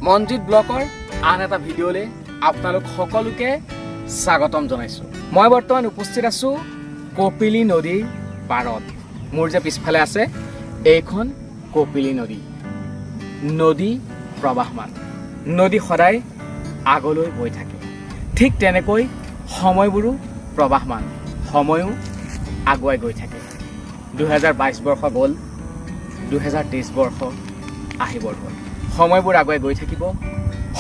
মনজিত ব্লকৰ আন এটা ভিডিঅ'লৈ আপোনালোক সকলোকে স্বাগতম জনাইছোঁ। মই বৰ্তমান উপস্থিত আছোঁ কপিলী নদীৰ পাৰত। মোৰ যে পিছফালে আছে এইখন কপিলী নদী। নদী প্ৰবাহমান, নদী সদায় আগলৈ বৈ থাকে। ঠিক তেনেকৈ সময়বোৰো প্ৰবাহমান, সময়ো আগুৱাই গৈ থাকে। 2022 বৰ্ষ গ'ল, 2023 বৰ্ষ আহিবৰ হ'ল। সময়বোৰ আগুৱাই গৈ থাকিব।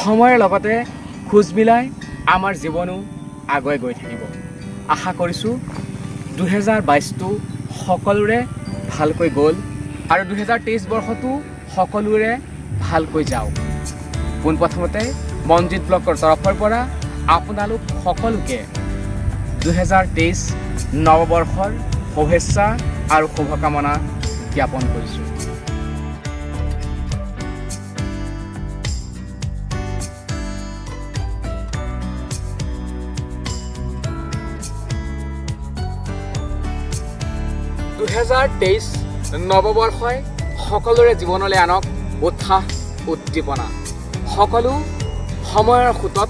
সময়ৰ লগতে খোজ মিলাই আমাৰ জীৱনো আগুৱাই গৈ থাকিব। আশা কৰিছোঁ 2022টো সকলোৰে ভালকৈ গ'ল আৰু 2023 বৰ্ষটো সকলোৰে ভালকৈ যাওক। পোনপ্ৰথমতে মনজিত ব্লকৰ তৰফৰ পৰা আপোনালোক সকলোকে 2023 নৱবৰ্ষৰ শুভেচ্ছা আৰু শুভকামনা জ্ঞাপন কৰিছোঁ। 2023 নৱবৰ্ষই সকলোৰে জীৱনলৈ আনক উৎসাহ, উদ্দীপনা। সকলো সময়ৰ সোঁতত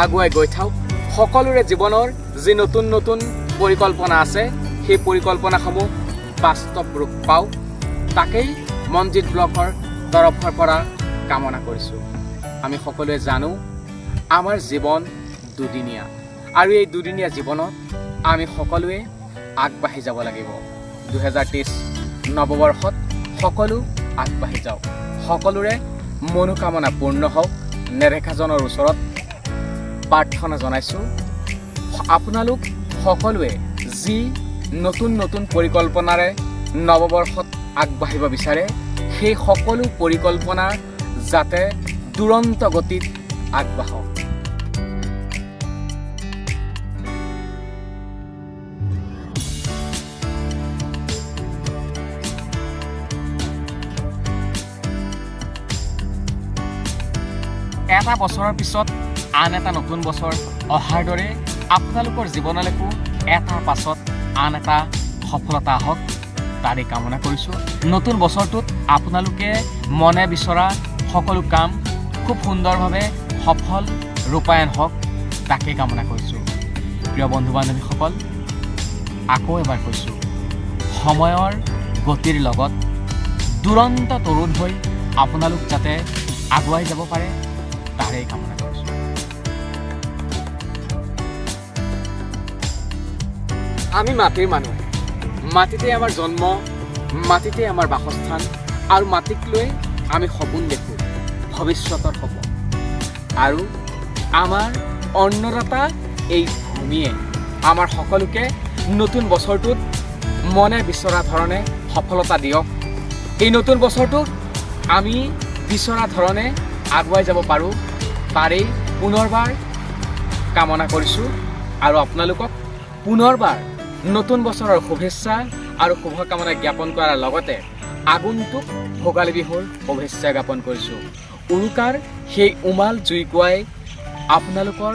আগুৱাই গৈ থাকক। সকলোৰে জীৱনৰ যি নতুন নতুন পৰিকল্পনা আছে, সেই পৰিকল্পনাসমূহ বাস্তৱ ৰূপ পাওক, তাকেই মনজিত ব্লকৰ তৰফৰ পৰা কামনা কৰিছোঁ। আমি সকলোৱে জানো, আমাৰ জীৱন দুদিনীয়া আৰু এই দুদিনীয়া জীৱনত আমি সকলোৱে আগবাঢ়ি যাব লাগিব। 2023 নৱবৰ্ষত সকলো আগবাঢ়ি যাওক। সকলোৰে মনোকামনা পূৰ্ণ হওক, নেদেখাজনৰ ওচৰত প্ৰাৰ্থনা জনাইছোঁ। আপোনালোক সকলোৱে যি নতুন নতুন পৰিকল্পনাৰে নৱবৰ্ষত আগবাঢ়িব বিচাৰে, সেই সকলো পৰিকল্পনা যাতে দুৰন্ত গতিত আগবাঢ়ক। এটা বছৰৰ পিছত আন এটা নতুন বছৰ অহাৰ দৰে আপোনালোকৰ জীৱনলৈকো এটাৰ পাছত আন এটা সফলতা আহক, তাৰে কামনা কৰিছোঁ। নতুন বছৰটোত আপোনালোকে মনে বিচৰা সকলো কাম খুব সুন্দৰভাৱে সফল ৰূপায়ণ হওক, তাকে কামনা কৰিছোঁ। প্ৰিয় বন্ধু বান্ধৱীসকল, আকৌ এবাৰ কৈছোঁ, সময়ৰ গতিৰ লগত দুৰন্ত তৰুণ হৈ আপোনালোক যাতে আগুৱাই যাব পাৰে, তাৰেই কামনা কৰিছোঁ। আমি মাটিৰ মানুহ। মাটিতে আমাৰ জন্ম, মাটিতে আমাৰ বাসস্থান আৰু মাটিক লৈ আমি সপোন দেখোঁ, ভৱিষ্যতৰ সপোন। আৰু আমাৰ অন্নদাতা এই ভূমিয়ে আমাৰ সকলোকে নতুন বছৰটোত মনে বিচৰা ধৰণে সফলতা দিয়ক। এই নতুন বছৰটোত আমি বিচৰা ধৰণে আগুৱাই যাব পাৰোঁ, তাৰেই পুনৰবাৰ কামনা কৰিছোঁ আৰু আপোনালোকক পুনৰবাৰ নতুন বছৰৰ শুভেচ্ছা আৰু শুভকামনা জ্ঞাপন কৰাৰ লগতে আগন্তুক ভোগালী বিহুৰ শুভেচ্ছা জ্ঞাপন কৰিছোঁ। উৰুকাৰ সেই উমাল জুইকুৱাই আপোনালোকৰ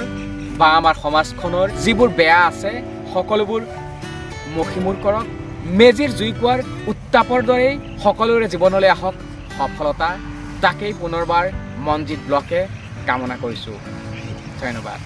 বা আমাৰ সমাজখনৰ যিবোৰ বেয়া আছে, সকলোবোৰ মষিমূৰ কৰক। মেজিৰ জুইকুৱাৰ উত্তাপৰ দৰেই সকলোৰে জীৱনলৈ আহক সফলতা, তাকেই পুনৰবাৰ মনজিত ব্লকে কামনা কৰিছোঁ। ধন্যবাদ।